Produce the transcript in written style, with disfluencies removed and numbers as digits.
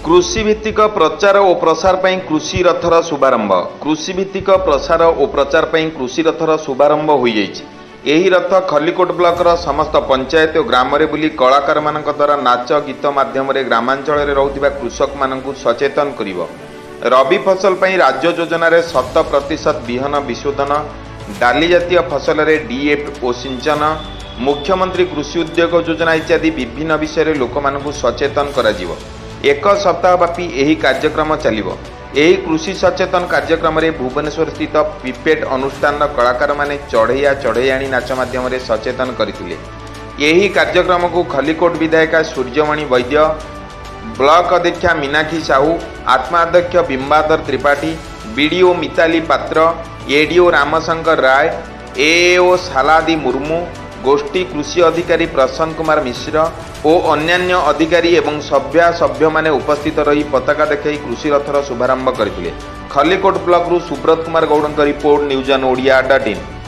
କୃଷିଭିତ୍ତିକ ପ୍ରଚାର ଓ ପ୍ରସାର ପାଇଁ କୃଷି ରଥର ଶୁଭାରମ୍ଭ। କୃଷିଭିତ୍ତିକ ପ୍ରସାର ଓ ପ୍ରଚାର ପାଇଁ କୃଷି ରଥର ଶୁଭାରମ୍ଭ ହୋଇଯାଇଛି। ଏହି ରଥ ଖଲ୍ଲିକୋଟ ବ୍ଲକର ସମସ୍ତ ପଞ୍ଚାୟତ ଓ ଗ୍ରାମରେ ବୁଲି କଳାକାରମାନଙ୍କ ଦ୍ୱାରା ନାଚ ଗୀତ ମାଧ୍ୟମରେ ଗ୍ରାମାଞ୍ଚଳରେ ରହୁଥିବା କୃଷକମାନଙ୍କୁ ସଚେତନ କରିବ। ରବି ଫସଲ ପାଇଁ ରାଜ୍ୟ ଯୋଜନାରେ 100% ବିହନ ବିଶୋଧନ, ଡାଲି ଜାତୀୟ ଫସଲରେ ଡିଏପି ଓ ସିଞ୍ଚନ, ମୁଖ୍ୟମନ୍ତ୍ରୀ କୃଷି ଉଦ୍ୟୋଗ ଯୋଜନା ଇତ୍ୟାଦି ବିଭିନ୍ନ ବିଷୟରେ ଲୋକମାନଙ୍କୁ ସଚେତନ କରାଯିବ। ଏକ ସପ୍ତାହ ବ୍ୟାପୀ ଏହି କାର୍ଯ୍ୟକ୍ରମ ଚାଲିବ। ଏହି କୃଷି ସଚେତନ କାର୍ଯ୍ୟକ୍ରମରେ ଭୁବନେଶ୍ୱର ସ୍ଥିତ ପିପେଟ୍ ଅନୁଷ୍ଠାନର କଳାକାରମାନେ ଚଢ଼େଇଆ ଚଢ଼େଇଆଣି ନାଚ ମାଧ୍ୟମରେ ସଚେତନ କରିଥିଲେ। ଏହି କାର୍ଯ୍ୟକ୍ରମକୁ ଖଲ୍ଲିକୋଟ ବିଧାୟିକା ସୂର୍ଯ୍ୟମଣି ବୈଦ୍ୟ, ବ୍ଲକ ଅଧ୍ୟକ୍ଷା ମୀନାକ୍ଷୀ ସାହୁ, ଆତ୍ମା ଅଧ୍ୟକ୍ଷ ବିମ୍ବାଧର ତ୍ରିପାଠୀ, ବିଡ଼ିଓ ମିତାଲି ପାତ୍ର, ଏଡିଓ ରାମଶଙ୍କର ରାୟ, ଏଏଓ ସାଲାଦି ମୁର୍ମୁ, ଗୋଷ୍ଠୀ କୃଷି ଅଧିକାରୀ ପ୍ରସନ୍ନ କୁମାର ମିଶ୍ର ଓ ଅନ୍ୟାନ୍ୟ ଅଧିକାରୀ ଏବଂ ସଭ୍ୟା ସଭ୍ୟମାନେ ଉପସ୍ଥିତ ରହି ପତାକା ଦେଖାଇ କୃଷି ରଥର ଶୁଭାରମ୍ଭ କରିଥିଲେ। ଖଲ୍ଲିକୋଟ ବ୍ଲକରୁ ସୁବ୍ରତ କୁମାର ଗୌଡ଼ଙ୍କ ରିପୋର୍ଟ, ନ୍ୟୁଜ୍ ଅନ୍ ଓଡ଼ିଆ.ଇନ୍।